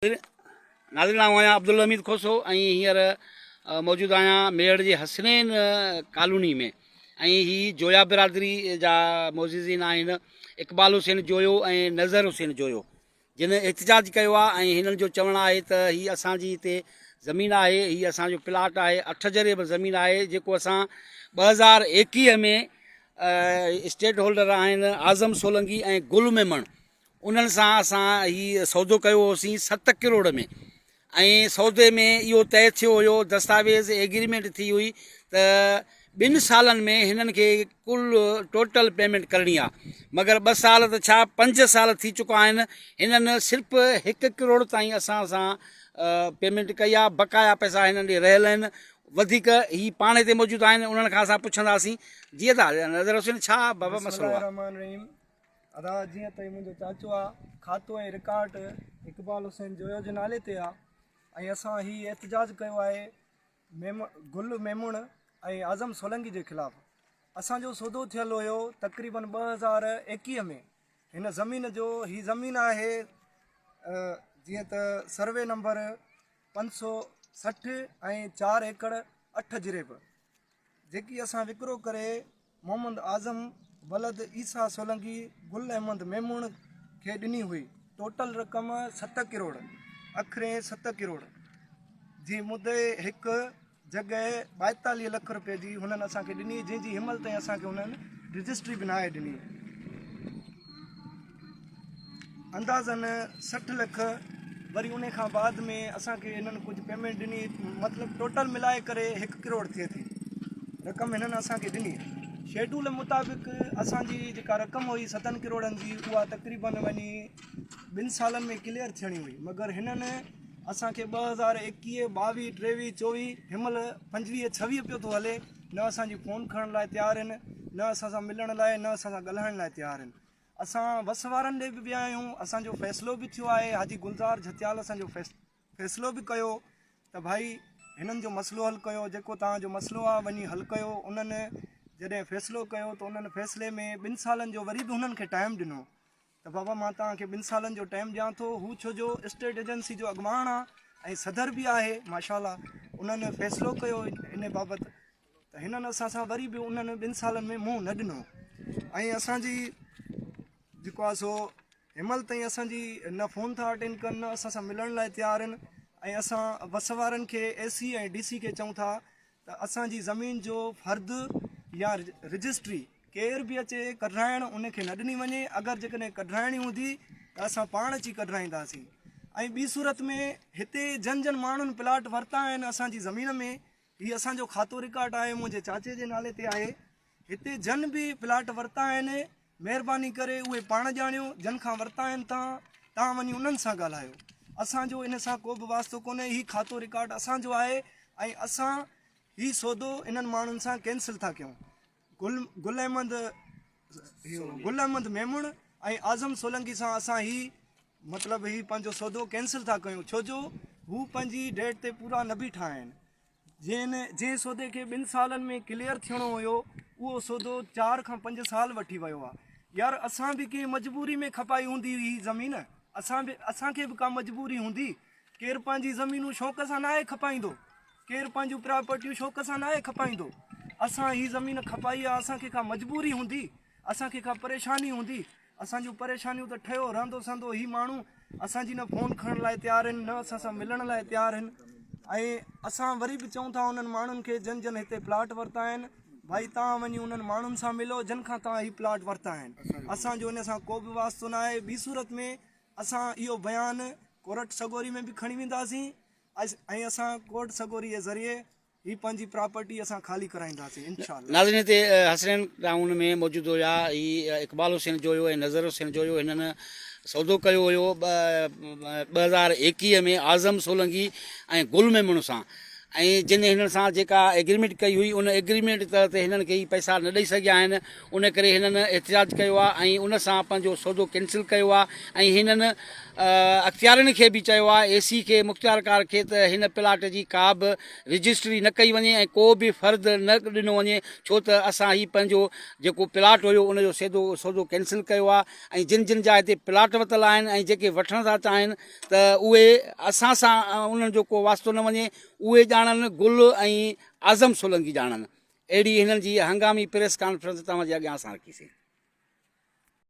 ناظرين آئون آهيان عبدالحميد کوسو ۽ هينئر موجود آهيان ميهڙ جي حسنين ڪالوني ۾ ۽ هي جويا برادري جا معززين آهن اقبال حسين جويو ۽ نظر حسين جويو جن احتجاج ڪيو آهي ۽ هنن جو چوڻ آهي ته هي اسان جي هتي زمين آهي هي اسان جو پلاٽ آهي اٺ جريب زمين آهي جيڪو اسان 2021 ۾ اسٽيٽ هولڊر آهن اعظم سولنگي ۽ گل ميمڻ انهن سان اسان هي سودو ڪيو هوسين ست ڪروڙ ۾ ۽ سودي ۾ اهو طئي ٿيو هيو دستاويز ايگريمينٽ ٿي هئي ته ٻن سالن ۾ هنن کي ڪل ٽوٽل پيمينٽ ڪرڻي آ مگر ٻه سال ته ڇا پنج سال ٿي چڪا آهن هنن صرف هڪ ڪروڙ تائين اسان سان پيمينٽ ڪئي آ بقايا پئسا هنن ڏي رهيل آهن وڌيڪ هي پاڻ هتي موجود آهن انهن کان اسان پڇنداسين جي ادا نظر حسين ڇا بابا مسئلو آ. ادا جيئن ته هي منهنجو چاچو آ کاتو ۽ رڪارڊ اقبال حسين جويو جي نالي تي آ ۽ اسان هي احتجاج ڪيو آهي ميم گل ميمڻ ۽ اعظم سولنگي جي خلاف اسان جو سودو ٿيل هيو تقريبن 2021 ۾ هن زمين جو هي زمين آهي جيئن ته سروي نمبر 560 ۽ 4 ايڪڙ 8 جريب جيڪي اسان وڪرو ڪري محمد اعظم ولد عيسيٰ سولنگي گل احمد ميمڻ کي ڏني هئي. ٽوٽل رقم ست ڪروڙ اکرين ست ڪروڙ جي مدي هڪ جڳهه ٻائيتاليهه لک روپيه جي هنن اسان کي ڏني جنهن جي هنمهل تائين اسان کي هنن رجسٽري به ناهي ڏني. اندازن 60 لک وري انهي کان بعد ۾ اسان کي هنن ڪجهه پيمينٽ ڏني مطلب ٽوٽل ملائي ڪري هڪ ڪروڙ ٿئي ٿي رقم هنن اسان کي ڏني شيڊول مطابق اسان جي جيڪا رقم هئي ستن ڪروڙن جي اها تقريبن وڃي ٻن سالن ۾ ڪليئر ٿيڻي هئي مگر هنن اسان کي 2021 22 23 24 هن مهل 25 26 پيو ٿو هلي نه اسان جي فون کڻڻ لاء تيار آهن نه اسان سان ملڻ لاء نه اسان سان ڳالهائڻ لاء تيار آهن اسان وس وارن ڏي به ويا آهيون اسان جو فيصلو به ٿيو آهي حاجي گلزار جھتيال اسان جو فيصلو به ڪيو ته ڀائي هنن جو مسئلو حل ڪيو جيڪو توهان جو مسئلو آهي وڃي حل ڪيو انهن جڏهن فيصلو ڪيو ته انهن فيصلي ۾ ٻن سالن جو وري به هنن کي ٽائيم ڏنو ته بابا مان توهان کي ٻن سالن جو ٽائيم ڏيان ٿو هو ڇو جو اسٽيٽ ايجنسي جو اڳواڻ آهي ۽ صدر به آهي ماشاء الله انهن فيصلو ڪيو ان بابت ته هنن اسان سان وري به انهن ٻن سالن ۾ منهن نه ڏنو ۽ اسان جي جيڪو آهي سو هن مهل تائين اسان جي نه فون ٿا اٽينڊ ڪن نه اسان سان ملڻ لاء تيار آهن ۽ اسان وس وارن کي اي سي ۽ ڊي سي کي چئون ٿا ته اسان جي زمين جو فرد يا رجسٽري ڪير به اچي ڪڍرائڻ ان کي نه ڏني وڃي اگر جيڪڏهن ڪڍرائڻي هوندي ته اسان پاڻ اچي ڪڍرائينداسين ۽ ٻي صورت ۾ هتي جن جن ماڻهن پلاٽ ورتا آهن اسان جي زمين ۾ هي اسان جو کاتو رڪارڊ آهي منهنجي چاچي جي نالي تي آهي هتي جن به پلاٽ ورتا آهن مهرباني ڪري اهي پاڻ ڄاڻيو جن کان ورتا آهن تان تان وڃي انهن سان ڳالهايو اسان جو ان سان ڪو به واسطو ڪونهي هي کاتو رڪارڊ اسان جو آهي ۽ اسان هي سودو انهن ماڻهن سان ڪينسل ٿا ڪيون گل گل احمد گل احمد ميمڻ ۽ اعظم سولنگي سان اسان هي مطلب هي پنهنجو سودو ڪينسل ٿا ڪيون ڇو جو هو پنهنجي ڊيٽ تي پورا نه بيٺا آهن جنهن جنهن سودي کي ٻن سالن ۾ ڪليئر ٿيڻو هيو اهو سودو چار کان پنج سال وٺي ويو آهي يار اسان به ڪنهن مجبوري ۾ کپائي هوندي هي زمين اسان به اسان کي به ڪا مجبوري هوندي ڪير پنهنجي زمينون شوق سان ناهي کپائيندو ڪير پنهنجون پراپرٽيون شوق سان ناهي کپائيندو. اسان هي زمين کپائي آ اسان کي ڪا مجبوري هوندي، اسان کي ڪا پريشاني هوندي. اسان جون پريشانيون ته ٺهيو رهندو سهندو هي ماڻهو اسان جي نه فون کڻڻ لاء تيار آهن نه اسان سان ملڻ لاء تيار آهن ۽ اسان وري به چئون ٿا انهن ماڻهن کي جن جن هتي پلاٽ ورتا آهن ڀائي توهان وڃي انهن ماڻهن سان ملو جن کان توهان هي پلاٽ ورتا آهن اسان جو ان سان ڪو به واسطو ناهي ٻي صورت ۾ اسان اهو بيان ڪورٽ سڳوري ۾ به کڻي وينداسين ۽ اسان ڪورٽ سڳوري جي ذريعي هي پنهنجي پراپرٽي اسان خالي ڪرائينداسين انشاء الله. ناظرين هتي حسنين ٽائون ۾ موجود هيا هي اقبال حسين جويو ۽ نظر حسين جويو هنن سودو ڪيو هيو 2021 ۾ اعظم سولنگي ۽ گل ميمڻ سان ۽ جن هنن سان جيڪا ايگريمينٽ ڪئي هئي ان ايگريمينٽ تحت هنن کي هي پئسا نه ڏئي سگهيا آهن ان ڪري هنن احتجاج ڪيو آهي ۽ ان سان پنهنجو سودو ڪينسل ڪيو آهي ۽ هنن. اختيارين کي به چيو آهي اي سي کي مختيارڪار کي ته هن پلاٽ جي ڪا به رجسٽري نه ڪئي وڃي ۽ ڪو به فرد نه ڏنو وڃي ڇو ته اسان هي پنهنجو جيڪو پلاٽ هيو ان جو سيڌو سودو ڪينسل ڪيو آهي ۽ جن جن جا هتي پلاٽ وتل آهن ۽ جيڪي وٺڻ ٿا چاهين ته اهي اسان سان انهن جو ڪو واسطو نه وڃي اهي ڄاڻن گل ۽ اعظم سولنگي ڄاڻن اهڙي هنن جي هنگامي پريس ڪانفرنس توهان جي اڳيان اسان رکي سي.